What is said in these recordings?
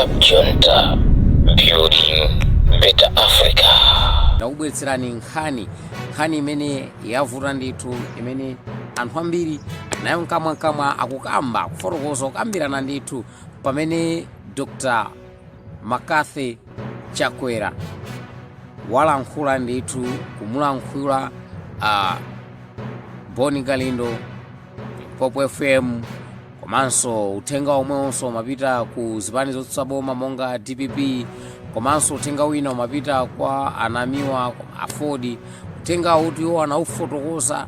Rehab Junta, building better Africa. Ndakubweretserani nkhani imene yavuta ndithu, imene anthu ambiri nayo mkamwamkamwa akukamba, kufotokoza, kukambirana ndithu, pamene Dr McCarthy Chakwera walankhula ndithu, kumulankhula Boni Kalindo, Popo FM, komanso uthenga omwewonso umapita ku zipani zotsutsa boma monga DPP, komanso uthenga wina umapita kwa anamiwa Aford. Uthenga uti iwo anaufotokoza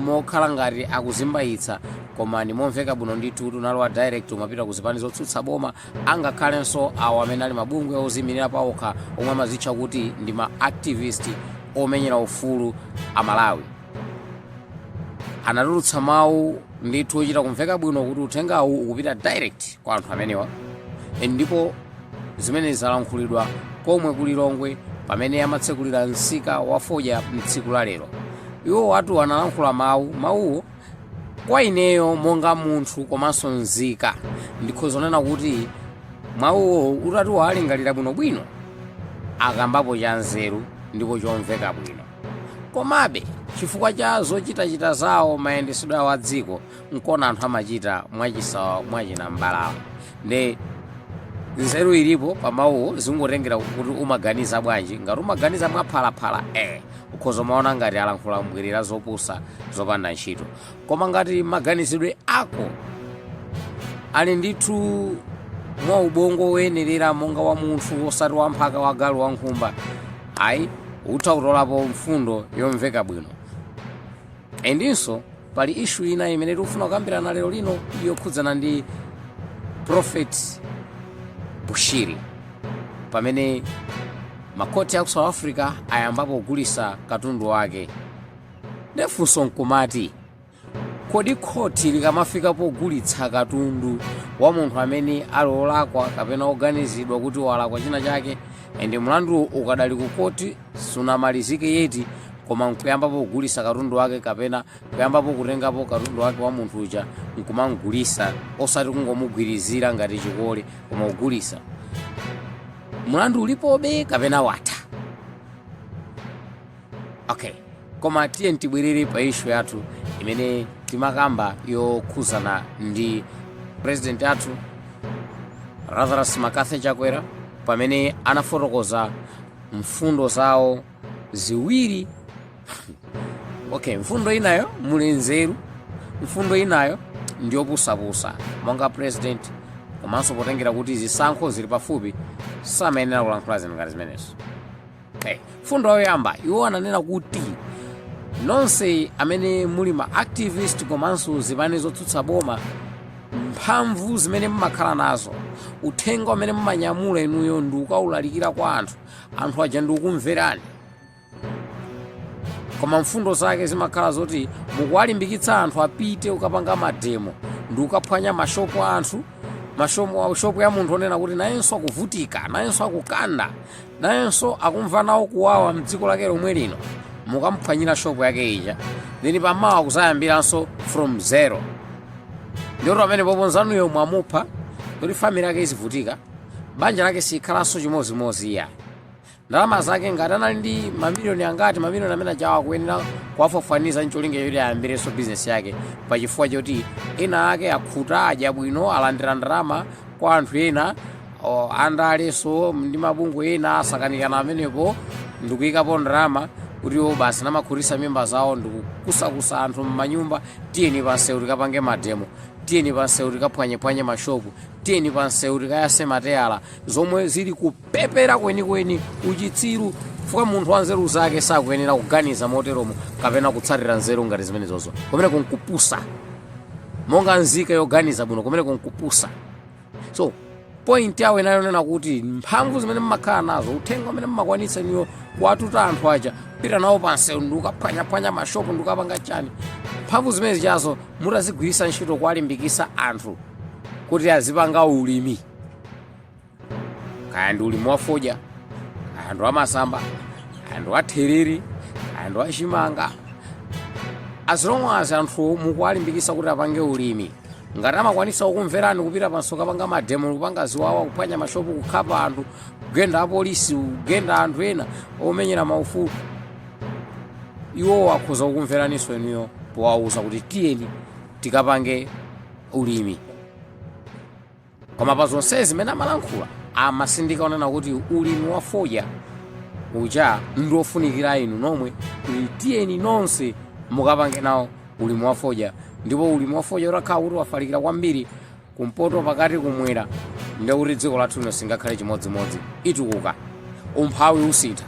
mokhala ngati akuzimbayitsa, koma ndimomveka bwino ndithu kuti unalowa direct, umapita ku zipani zotsutsa boma, angakhalenso awo amene ali mabungwe ozimirira pawokha omwe amazitcha kuti ndi ma activist omenyera ufulu Amalawi. Anatulutsa mawu ndithu ochita kumveka bwino kuti uthengawu ukupita direct kwa anthu amenewa. Ndipo zimene zalankhulidwa komwe ku Lilongwe pamene amatsekulira msika wa fodya mtsiku la lero. Iwo watu analankhula mawu. Mawuwo kwa ineyo monga munthu komanso nzika, ndikhoza kunena kuti mawuwo utati walingalira bwinobwino, akambapo cha nzeru ndipo chomveka bwino. Komabe chifukwa cha zochitachita zawo, mayendesedwe awo a dziko, nkona anthu amachita mwachisawa, mwachinambalala. Nde nzeru ilipo pa mawuwo, zingotengera kuti umaganiza bwanji. Ngati umaganiza mwaphalaphala, ukhoza maona ngati alankhula mbwirira zopusa zopanda ntchito. Koma ngati maganizidwe ako ali ndithu mwa ubongo woyenerera monga wa munthu, osati wamphaka, wa galu, wa nkhumba, ayi, utha kutolapo mfundo yomveka bwino. Endinso pali issue ina imene tikufuna kukambirana lero lino yokhudzana ndi Prophet Bushiri, pamene makhoti aku South Africa ayambapo kugulisa katundu wake. Ndefunso nkumati, kodi khoti likamafika pogulitsa katundu wa munthu amene ali olakwa kapena oganizidwa kuti walakwa china chake, ende mlandu ukadali ku khoti, sunamalizike yet, koma nkuyambapo kugulisa katundu wake kapena kuyambapo kutengapo katundu wake wa munthu uja nkumamugulisa, osati kungomugwirizira ngati chikole koma kugulisa, mlandu ulipobe kapena watha? Okay, koma tiye tibwerere pa issue yathu imene timakamba yokhuzana ndi president athu Lazarus McCarthy Chakwera, pamene anafotokoza mfundo zawo ziwiri. Okay, mfundo inayo muli nzeru, mfundo inayo ndiyopusapusa. Monga president, komanso potengera kuti zisankho zili pafupi, samayenera kulankhula zinthu ngati zimenezo. Okay. Mfundo yoyamba, iwo ananena kuti nonse amene muli ma activist komanso zipani zotsutsa boma, mphamvu zimene mmakhala nazo, uthenga umene mmanyamula inuyo ndi ukawulalikira kwa anthu, anthu aja ndi ukumverani, koma mfundo zake zimakhala zoti mukuwalimbikitsa anthu apite ukapanga mademo ndi ukaphwanya mashopu a anthu, mashopu, shopu ya munthu onena kuti nayenso akuvutika, nayenso akukanda, nayenso akumva nawo kuwawa mdziko lake lomwe lino. Mukamphwanyira shopu yake ija, then pamawa kuzayambiranso from zero. Ndiyoti pamene popo nzanuyo mwamupha, kuti family yake izivutika, banja lake sikhalanso chimozimozi iya. Ndalama zake, ngati anali ndi mamiliyoni angati, mamiliyoni amene ajawa akuyenera kuwafafaniza ncholinga choti ayambirenso bizinesi yake, pachifukwa choti ena ake akhuta, adya bwino, alandira ndalama kwa anthu ena andalenso ndi mabungwe ena asakanikana amenepo ndikuyikapo ndalama kuti iwo basi namakhutisa mimba zawo ndikukusakusa anthu m'manyumba: "Tiyeni pansewu tikapange mademo, tiyeni pansewu tikaphwanyephwanye mashopu, tiyeni pansewu tikayase mateyala," zomwe zili kupepera kwenikweni, uchitsiru, chifukwa munthu wa nzeru zake sakuyenera kuganiza moteromo kapena kutsatira nzeru ngati zimenezozo. Kumene kunkupusa monga nzika yoganiza bwino, kumene kunkupusa. So point yawo inayonena kuti mphamvu zimene mmakhala nazo, uthenga umene mmakwanitsa inuyo kuwatuta anthu aja, pita nawo pansewu ndi ukaphwanyaphwanya mashopu ndi ukapanga chani, mphamvu zimene zichazo mutazigwiritsa ntchito kuwalimbikitsa anthu kuti azipanga ulimi, kaya ndi ulimi wa fodya, kaya ndi wamasamba, kaya ndi watherere, kaya ndi wachimanga, as long as anthu mukuwalimbikitsa kuti apange ulimi. Ngati amakwanisa kukumverani kupita pansewu kukapanga mademo, kupanga ziwawa, kuphwanya mashopu, kukhapa anthu, kugenda apolisi, kugenda anthu ena omenyera maufulu, iwowo akhoza kukumveraninso inuyo powauza kuti tiyeni tikapange ulimi. Koma pa zonsezi zimene amalankhula, amasindika onena kuti ulimi wa fodya uja ndiofunikira inu nomwe, kuti tiyeni nonse mukapange nawo ulimi wa fodya. Ndipo ulimi wa fodya utakhala kuti wafalikira kwambiri kumpoto, pakati, kumwera, ndiye kuti dziko lathu lino singakhale chimodzimodzi, itukuka, umphawi usintha.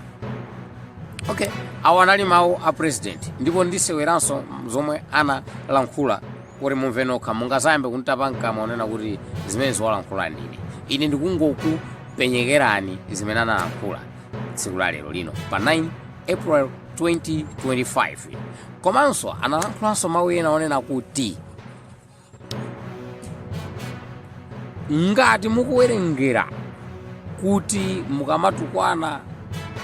Okay, awa anali mawu a president, ndipo ndiseweranso zomwe analankhula kuti mumve nokha. Mungazayambe kunditapa mkamwa onena kuti zimene ziwalankhula ndine. Ine ndikungokupenyekerani zimene analankhula tsiku la lero lino pa 9 April 2025. Komanso analankhulanso mawu ena onena kuti ngati mukuwerengera kuti mukamatukwana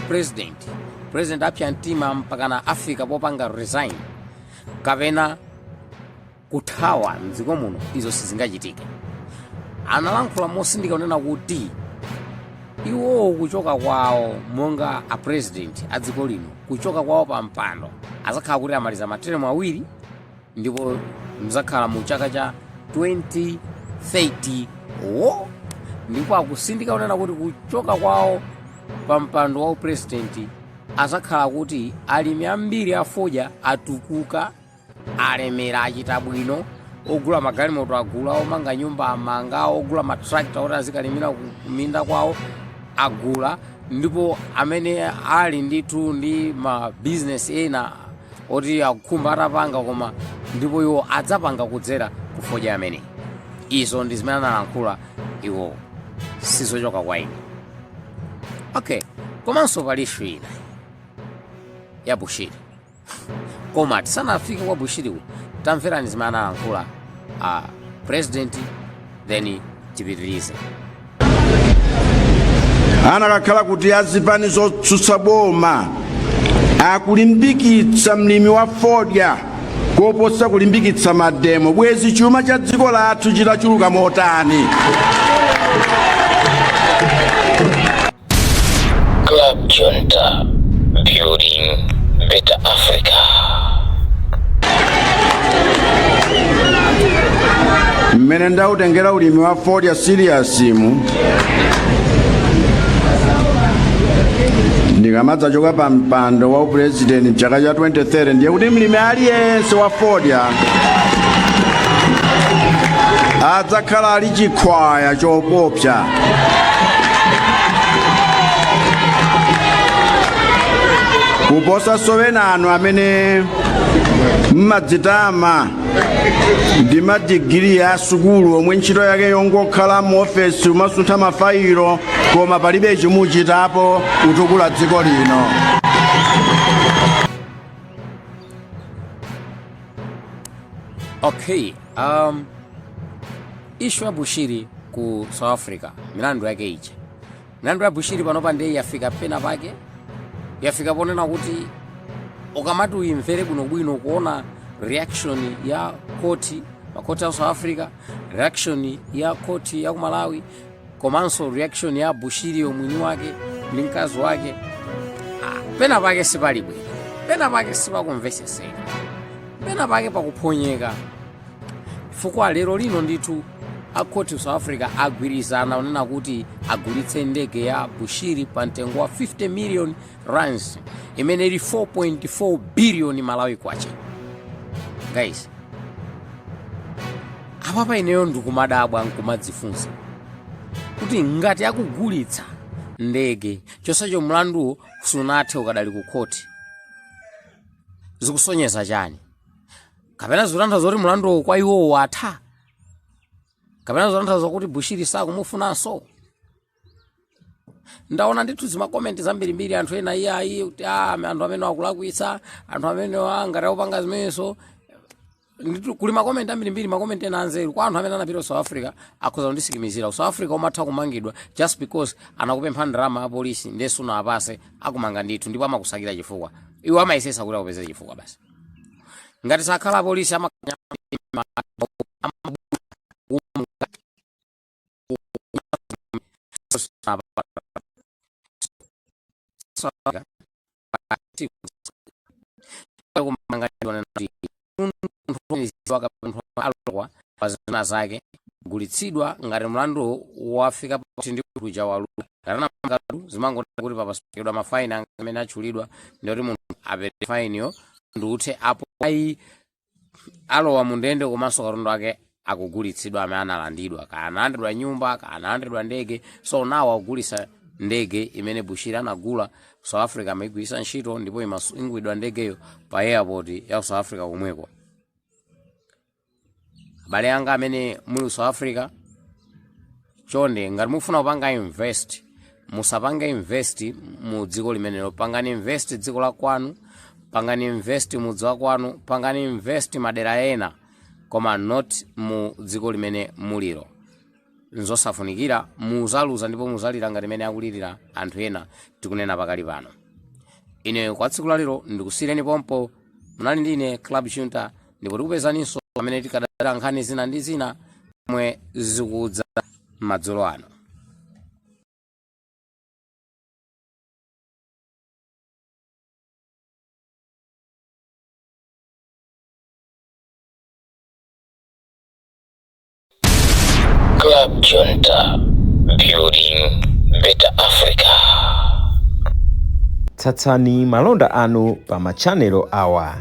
president, president apsa mtima mpakana afika popanga resign kapena kuthawa mdziko muno, izo sizingachitike. Analankhula mosindika kunena kuti iwowo kuchoka kwawo monga a president a dziko lino, kuchoka kwawo pa mpando azakhala kuti amaliza materemu awiri, ndipo mzakhala mu chaka cha 2030 wo. Ndipo akusindika kunena kuti kuchoka kwawo pa mpando wa upresidenti azakhala kuti alimi ambiri a fodya atukuka, alemera, achita bwino, ogula magalimoto agula, omanga nyumba amanga, ogula matrakta oti azikalimira kuminda kwawo agula, ndipo amene ali ndithu ndi ma bizinesi ena oti akukhumba atapanga, koma ndipo iwo adzapanga kudzera ku fodya ameneyi. Izo ndi zimene analankhula iwo, sizochoka kwa ine. Okay, komanso pali issue ina ya Bushiri, koma tisanafike kwa Bushiriku, tamverani zimene analankhula a president, then tipitirize. Anakakhala kuti azipani zotsutsa boma akulimbikitsa mlimi wa fodya koposa kulimbikitsa mademo, bwezi chuma cha dziko lathu chitachuluka motani? Club Junta, building better Africa. Mmene ndautengera ulimi wa fodya serious mu, ndikamadzachoka pa mpando wa upurezidenti mchaka cha 2030, ndiye kuti mlimi aliyense wa fodya adzakhala ali chikhwaya chopopsa. Kuposa sowenanu amene mmadzitama ndi madigiri a sukulu omwe ntchito yake yongokhala mu ofesi umasuntha mafayilo, koma palibe chimuchitapo kutukula dziko lino. Okay, issue ya Bushiri ku South Africa, milandu yake ija, milandu ya Bushiri panopa ndiye yafika pena pake, yafika ponena kuti ukamati uyimvere bwinobwino, kuona reaction ya koti, makoti a South Africa, reaction ya koti ya ku Malawi, komanso reaction ya Bushiriyo mwini wake ndi mkazi wake, pena pake sipali bwino, pena pake sipakumveseseka, pena pake pakuphonyeka, chifukwa lero lino ndithu akhoti South Africa agwirizana kunena kuti agulitse ndege ya Bushiri pa mtengo wa 50 million rands, imene ili 4.4 billion Malawi kwacha. Guys, apapa ineyo ndikumadabwa nkumadzifunsa kuti ngati akugulitsa ndege chonsecho mlanduwo sunathe, ukadali ku khoti, zikusonyeza chani? Kapena zikutanthauza kuti mlanduwo kwa iwowo watha? Kapena zikutanthauza kuti Bushiri sakumufunanso? Ndaona ndithu zimakomenti zambirimbiri, anthu ena iyayi, kuti anthu amene akulakwitsa, anthu amene ngati akupanga zimenezo ndithu. Kuli makomenti ambirimbiri, makomenti ena anzeru kwa anthu amene anapita ku South Africa, akhoza kundisikimizira. Ku South Africa umatha kumangidwa just because anakupempha ndalama apolisi ndiye sunawapase, akumanga ndithu, ndipo amakusakira chifukwa. Iwo amayesesa kuti akupeze chifukwa basi. Ngati sakhala apolisi, South Africa pa tsiku munthu alakwa pa zina zake kugulitsidwa ngati mlandu wafika pakuti ndi kuja walula ngati zimangoti kuti papasokedwa mafaini anga amene atchulidwa, ndikuti munthu apereke fainiyo nduthe apo ayi alowa mundende, komanso katundu ake akugulitsidwa amene analandidwa, kana analandidwa nyumba, kana analandidwa ndege. So now akugulitsa ndege imene Bushiri anagula ku South Africa, amaigwiritsa ntchito ndipo imasungidwa ndegeyo pa airport ya ku South Africa komweko. Abale anga amene muli ku South Africa, chonde, ngati mufuna kupanga invest, musapange invest mu dziko limenelo. Pangani invest dziko la kwanu, pangani invest mudzi wa kwanu, pangani invest madera ena, koma not mu dziko limene muliro. Nzosafunikira, muzaluza ndipo muzalira ngati mene akulirira anthu ena tikunena pakali pano. Ine kwa tsiku lalero ndikusiyireni pompo. Munali ndine Club Junta, ndipo tikupezaninso pamene tikadalira nkhani zina ndi zina zomwe zikudza madzulo ano. Club Junta, building better Africa. Tsatsani malonda anu pa machanelo awa: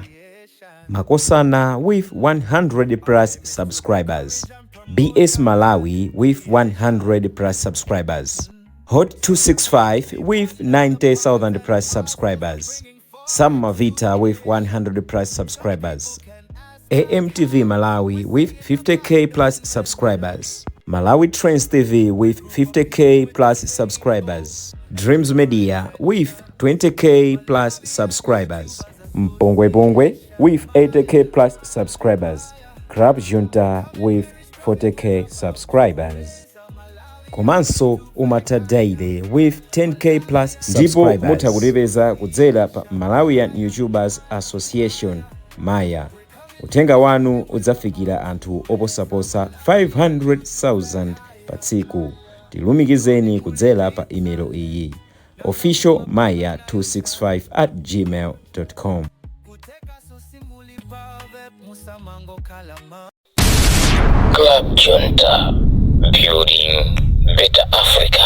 Makosana with 100 plus subscribers, BS Malawi with 100 plus subscribers, Hot 265 with 90,000 plus subscribers, Sam Mavita with 100 plus subscribers, AMTV Malawi with 50K plus subscribers, Malawi Trends TV with 50K plus subscribers, Dreams Media with 20K plus subscribers, Mpongwe Pongwe with 80K plus subscribers, Club Junta with 40K subscribers, komanso Umata Daily with 10K plus Ndipo subscribers. mutha kutipeza kudzera pa Malawian YouTubers Association, Maya. Uthenga wanu udzafikira anthu oposaposa 500,000 pa tsiku. Tilumikizeni kudzera pa imelo iyi: officialmaya265@gmail.com. Club Junta, building better Africa.